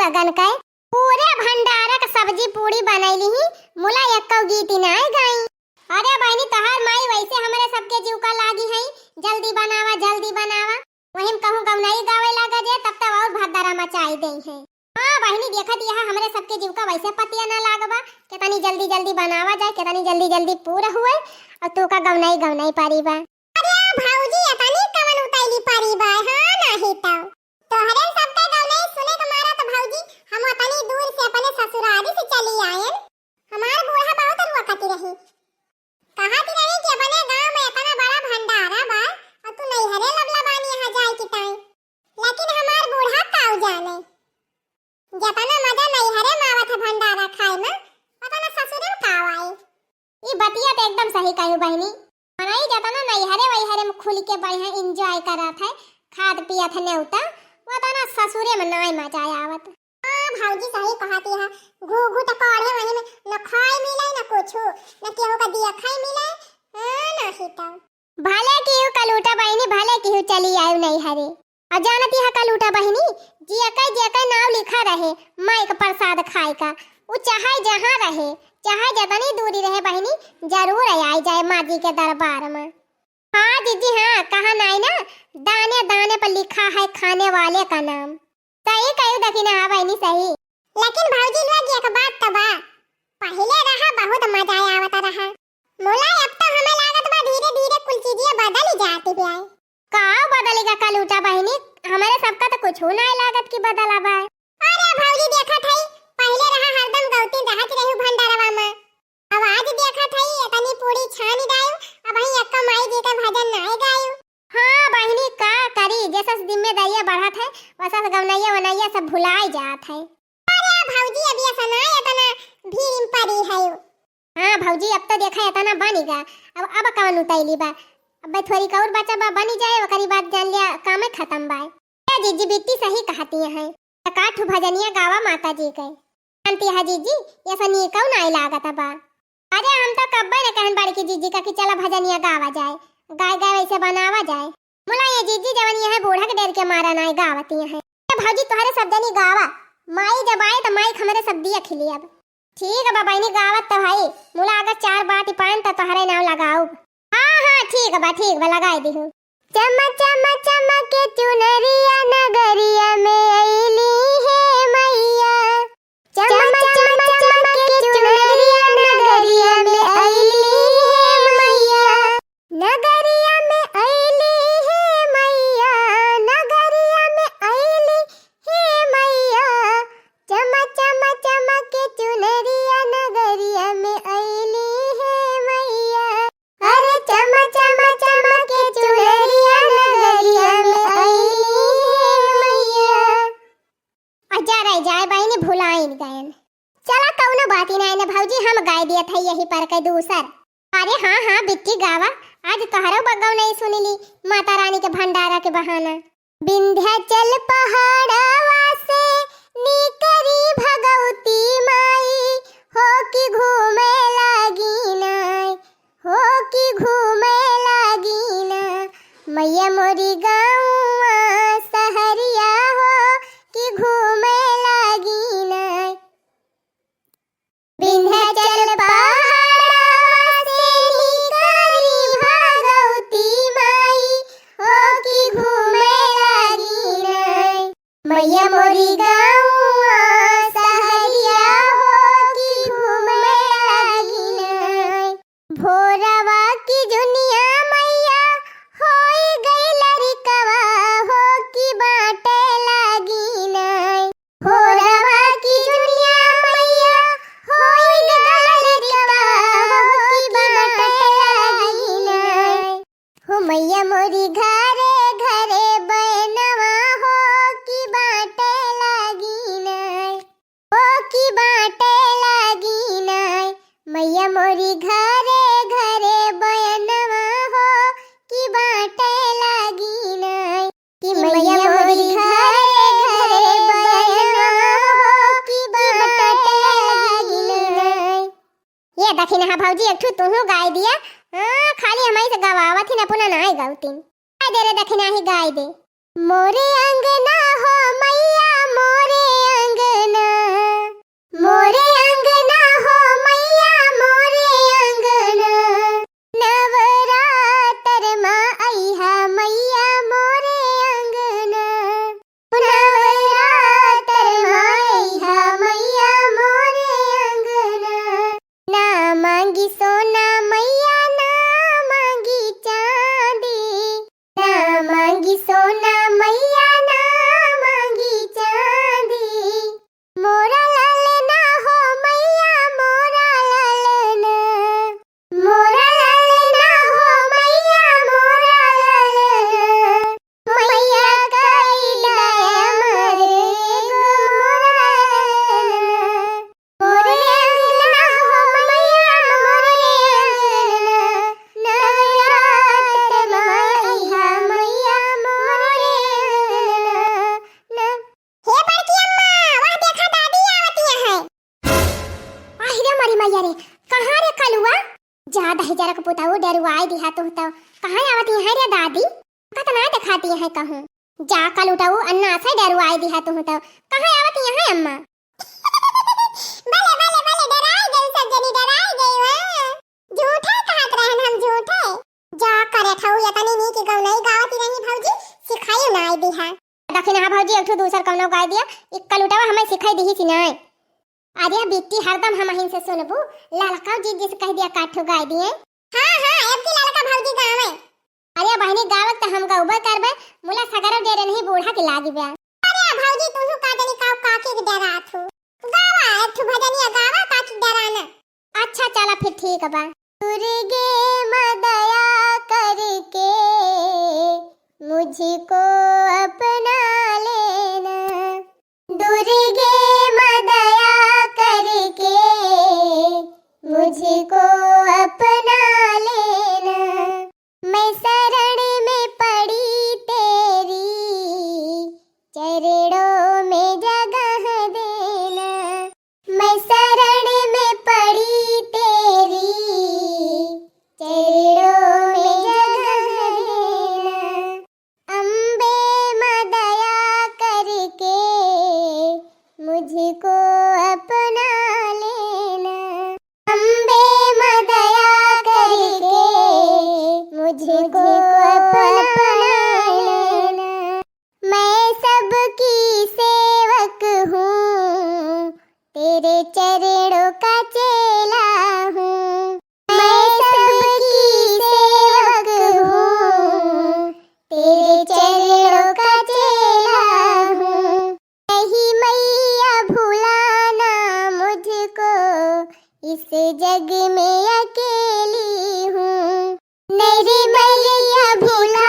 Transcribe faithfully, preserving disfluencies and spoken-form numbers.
लगन के पूरे भंडारा क सब्जी पूड़ी बनइली ही, मुला एक्कउ गीति नाय गाई। अरे बहिनी, तोहार माई वइसे हमरे सबके जीव का लागी है, जल्दी बनावा, जल्दी बनावा। वही में कहूँ गवनई गावे लागा जे, तब तब और भद्दरा मचाई देइ है। हाँ बहिनी, देखत यह हमरे सबके जीव का वइसे पतिया ना लागबा, केतनी जल्दी जल्दी बनावा जाए, केतनी जल्दी जल्दी पूरा हुए, और तू का गवनई गवनई परी बा। अरे भौजी, एतनी कवन उतैली परी बा, हाँ नाही तउ। तोहरे सबके गवनई सुने के मारा तो भौजी, हम ओतनी दूर से अपने ससुरारी से चली आयन। हमार बूढ़ा बहुत रोकती रही, कहती रही कि अपने गांव में इतना बड़ा भंडारा बा और तू नैहरे लबलबानी यहाँ जाए की टाइम। लेकिन हमार बूढ़ा काऊ जाने, जतना मजा नैहरे में आवत है भंडारा खाए में, उतना ससुरे में काऊ आई। ई बतिया तो एकदम सही कहू बहिनी। मनई जतना नैहरे वैहरे में खुल के बढ़िया enjoy करत है, खात पियत है नेवता, वतना ससुरे में नाय मजा आवत। हाँ भौजी सही कहती है, घू घू तो काढ़े वही में न खाए मिले न कुछ, न केहू का दिया खाए मिले। हाँ नाही तो। भले केहू कलूटा बहिनी, भले केहू चली आयु नैहरे। अ जानती है कलूटा बहिनी, जेकै जेकै नाव लिखा रहे माई क प्रसाद खाए का, उ चाहे जहाँ रहे, चाहे जतनी दूरी रहे बहिनी, जरूर आई जाए माँ जी के दरबार में। हाँ जीजी हाँ, कहा नाई ना, दाने दाने पर लिखा है खाने वाले का नाम। सही कहू दखिना, हाँ बहिनी सही। लेकिन भौजी लोग एक बात तो बा, पहिले रहा बहुत मजा आवत रहा, मुला अब तो हमें लागत बा धीरे धीरे कुल चीजें बदल ही जाती है। का बदली का कलूटा बहिनी, हमरे सबका तो कुछ नाय लागत कि बदला बा। अरे भौजी देखत है, पहिले रहा हरदम गौती रहत रहू भंडारवा में, अब आज देखत है इतनी पूरी छानी डायू, अब ही अक्का माई जी का भजन नाय गायू। हाँ बहिनी का करी, जैसा जिम्मेदारियाँ बढ़त है वैसा गवनैया वनैया सब भुलाए जात है। अरे भौजी अब ये सना इतना भीड़ में पड़ी है। हाँ भौजी, अब तो देखा एतना बनी गा, अब, अब कवन उतैली बा, अब थोड़ी का और बचा बा, बनी जाए, ओकरी बाद जान लिया कामे खत्म बा। ए जीजी बिट्टी सही कहती हैं, एकाठू भजनिया गावा माता जी के। जानती है जीजी, ये सनी कौन आई लागत बा। अरे हम तो कब्बे न कहन बड़की जीजी का कि चला भजनिया गावा जाए, गाय गाय वैसे बनावा जाए। मुला ये जीजी जवन ये है बूढ़ा के डर के मारा नाय गावती हैं। ए भौजी तोहरे सब जनी गावा, माई जब आए तो माई हमरे सब दिया खिली अब। ठीक बा बहिनी, गावत तो हई, मुला अगर चार बाटी पाएन त तोहरे नाव लगाउब। हाँ, हाँ, ठीक बा, ठीक बा, लगाई दिहू। चम चम चमके चुनरिया नगरिया में अइली हे मैया। चम चम चमके चुनरिया नगरिया में अइली हे मैया। नगरिया में अइली हे मैया, नगरिया में अइली हे मैया। चम चम चमके चुनरिया नगरिया में अइली हे मैया। अरे चम चम चमके चुनरिया नगरिया में अइली हे मैया। आ जा रे जाए बहिनी, भुलाइन गयन। चला कउनो बात ही नाई न भौजी, हम गाय दियत है यही पर के दूसर। अरे हाँ, हाँ, बिट्टी गावा, आज तोहरो बगौ नहीं सुनिली माता रानी के भंडारा के बहाना। विंध्याचल पहाड़वा से निकरी भगवती माई, हो कि घूमे लागी नाय, हो कि घूमे लागी ना। मैया मोरी गाँवा सहरिया, हो कि घूमे लागी नाय। विंध्याचल पहाड़वा से निकरी भगवती माई, हो कि घूमे लागी नाय। मैया मोरी गाँवा सहरिया, हो कि घूमे लागी नाय। भोरवा की जुनिया मैया, होई गई लरिकवा, हो कि बाटे लागी नाय। भोरवा की जुनिया मैया, होई गई लरिकवा, हो कि बाटे लागी नाय। हो मैया मोरी घरे घरे बयनवा, हो कि बाटे लागी नाय, हो कि बाटे लागी नाय। मैया मोरी घरे घरे बयनवा, हो कि बाटे लागी नाय, कि मैया मोरी घरे घरे बयनवा, हो कि बाटे लागी नाय। ये दखिनहा भौजी, एक ठो तुहू गाय दिया। हाँ, खाली हमही से गवावत ही न, पुना नाय गौतीन। गाय दे रे दखिनहा ही, गाय दे। मोरे अंगना हो मैया, मोरे अंगना। जरक पुतऊ डरुआई दिहा तुहतौ। कहाँ आवत यहाँ रे दादी? कतना देखाती है कहूँ। जा कलुटऊ अन्ना से डरुआई दिहा तुहतौ। कहाँ आवत यहाँ अम्मा? भले, भले, भले, डराई गई सब जनी, डराई गई, हाँ। झूठे कहत रहन हम, झूठे। जा करे ठऊ, एतनी नीक गौनई गावत रही भौजी, सिखाइयो नाई दिहा। देखिन हाँ भौजी, एक ठो दूसर कौनो गाय दिया, इक्का लुटावा हमें सिखाई दिही सी नाई। अरे बिट्टी हरदम हमहिन से सुनबू, ललका जीजी से कह दिया काठो गाय दिए। हाँ, हाँ, अब की ललका भौजी गावे। अरे बहिनी, गावत त हम गउबे करबे, मुला सगरो डेरे नहीं बूढ़ा के लागी बे। अरे भौजी, तुहू का जनी काऊ काकी के डरात हो। गावा, एक ठो भजनिया गावा, काकी के डराना। अच्छा, चला फिर ठीक बा। दुर्गे माँ दया करके मुझको अपना लेना। दुर्गे माँ दया करके मुझको अपना लेना। मैं शरण में पड़ी तेरी, चरणों में जगह देना। मैं शरण में पड़ी तेरी, चरणों में जगह देना। अम्बे माँ दया करके मुझको अपना लेना। अम्बे माँ दया करके मुझको अपना लेना। मैं सबकी सेवक हूँ, तेरे चरणों का चेला हूँ। मैं सबकी सेवक हूँ, तेरे चरणों का चेला हूँ। नहीं मैया भुलाना मुझको, इस जग में अकेली हूँ। नहीं मैया भुला